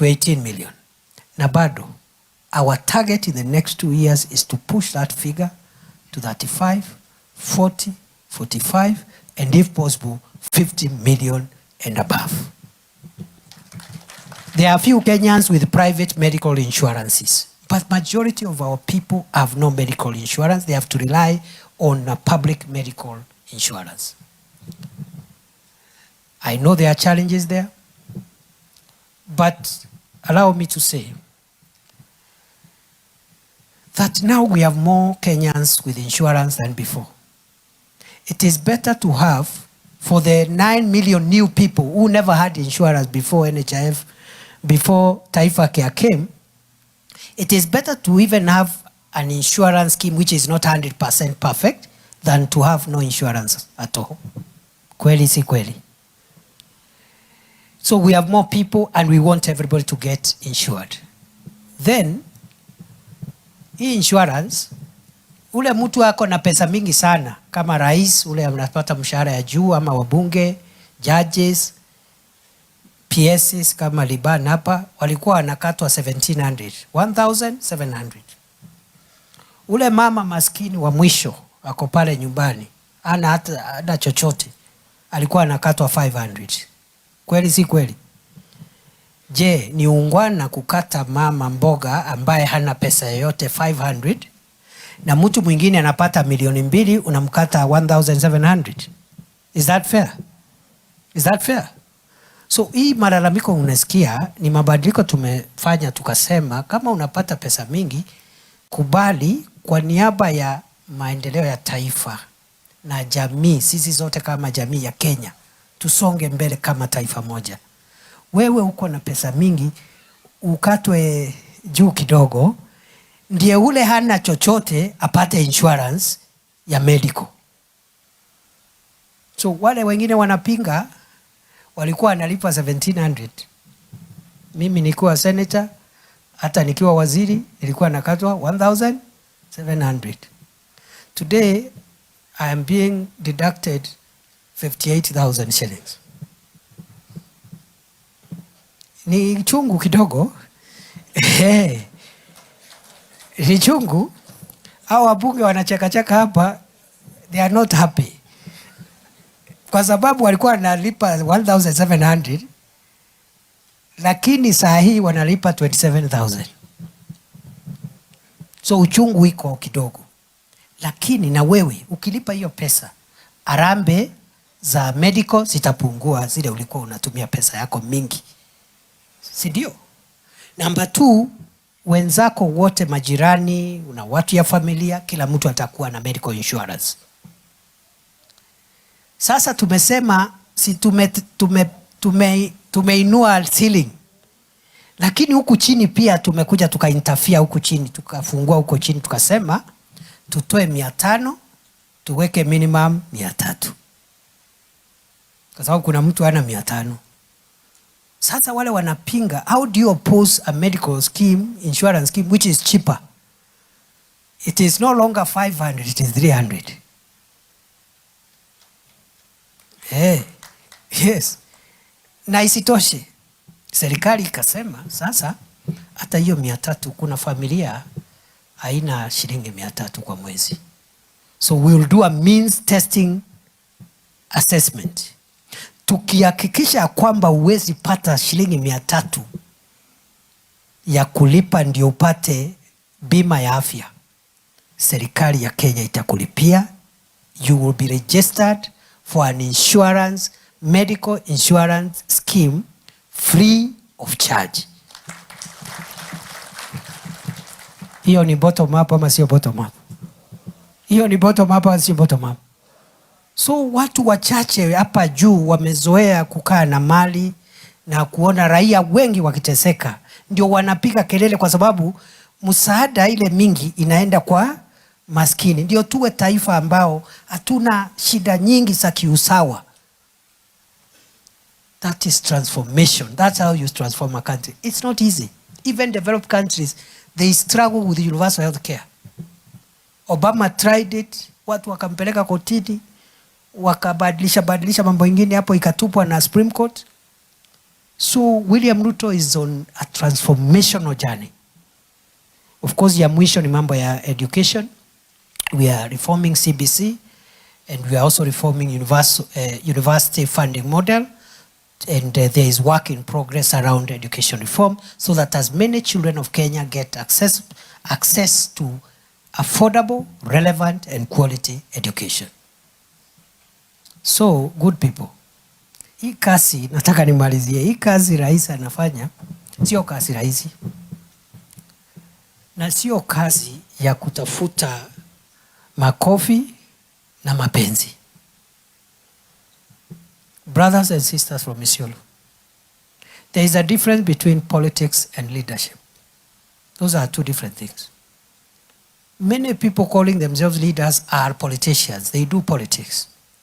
To 18 million. Na bado our target in the next 2 years is to push that figure to 35, 40, 45 and, if possible, 50 million and above. There are few Kenyans with private medical insurances, but majority of our people have no medical insurance. They have to rely on a public medical insurance. I know there are challenges there, but allow me to say that now we have more Kenyans with insurance than before. It is better to have, for the 9 million new people who never had insurance before NHIF, before Taifa Care came, it is better to even have an insurance scheme which is not 100% perfect than to have no insurance at all. Kweli si kweli? So we have more people and we want everybody to get insured. Then hii insurance, ule mtu ako na pesa mingi sana kama rais ule anapata mshahara ya juu, ama wabunge, judges, PSs kama Liban hapa walikuwa wanakatwa 1700, 1700. Ule mama maskini wa mwisho ako pale nyumbani, ana hata hana chochote, alikuwa anakatwa 500. Kweli si kweli? Je, ni ungwana kukata mama mboga ambaye hana pesa yoyote 500 na mtu mwingine anapata milioni 2, unamkata 1700? Is that fair? Is that fair? So hii malalamiko unasikia ni mabadiliko tumefanya, tukasema kama unapata pesa mingi, kubali kwa niaba ya maendeleo ya taifa na jamii, sisi zote kama jamii ya Kenya tusonge mbele kama taifa moja. Wewe uko na pesa mingi, ukatwe juu kidogo, ndiye ule hana chochote apate insurance ya medical. So wale wengine wanapinga walikuwa wanalipa 1700. Mimi nikiwa senator, hata nikiwa waziri, nilikuwa nakatwa 1700. Today I am being deducted 58,000 shillings. Ni chungu kidogo. Ni chungu. Hao wabunge wanachekacheka hapa, they are not happy kwa sababu walikuwa wanalipa 1700 lakini saa hii wanalipa 27,000. So uchungu iko kidogo, lakini na wewe ukilipa hiyo pesa, harambee za medical zitapungua, zile ulikuwa unatumia pesa yako mingi, si ndio? Namba 2, wenzako wote, majirani, una watu ya familia, kila mtu atakuwa na medical insurance. Sasa tumesema si tumeinua ceiling, lakini huku chini pia tumekuja tukainterfere huku chini, tukafungua huko chini, tukasema tutoe 500, tuweke minimum 300, kwa sababu kuna mtu ana 500. Sasa wale wanapinga, how do you oppose a medical scheme, insurance scheme which is cheaper? It is no longer 500, it is 300. Hey, yes. Na isitoshe serikali ikasema sasa hata hiyo 300, kuna familia haina shilingi 300 kwa mwezi. So we will do a means testing assessment. Tukihakikisha kwamba huwezi pata shilingi 300 ya kulipa ndio upate bima ya afya, serikali ya Kenya itakulipia. You will be registered for an insurance, medical insurance scheme, free of charge. Hiyo ni bottom up ama sio bottom up? Hiyo ni bottom up ama sio bottom up? So watu wachache hapa juu wamezoea kukaa na mali na kuona raia wengi wakiteseka, ndio wanapiga kelele, kwa sababu msaada ile mingi inaenda kwa maskini. Ndio tuwe taifa ambao hatuna shida nyingi za kiusawa. That is transformation. That's how you transform a country. It's not easy. Even developed countries, they struggle with universal health care. Obama tried it, watu wakampeleka kotini, wakabadilisha badilisha mambo ingine hapo, ikatupwa na Supreme Court. So William Ruto is on a transformational journey. Of course, ya mwisho ni mambo ya education. We are reforming CBC and we are also reforming university funding model, and there is work in progress around education reform so that as many children of Kenya get access to affordable, relevant and quality education. So, good people, hii kazi nataka nimalizie. Hii kazi rais anafanya sio kazi rahisi na sio kazi ya kutafuta makofi na mapenzi. Brothers and sisters from Isiolo, there is a difference between politics and leadership. Those are two different things. Many people calling themselves leaders are politicians. They do politics.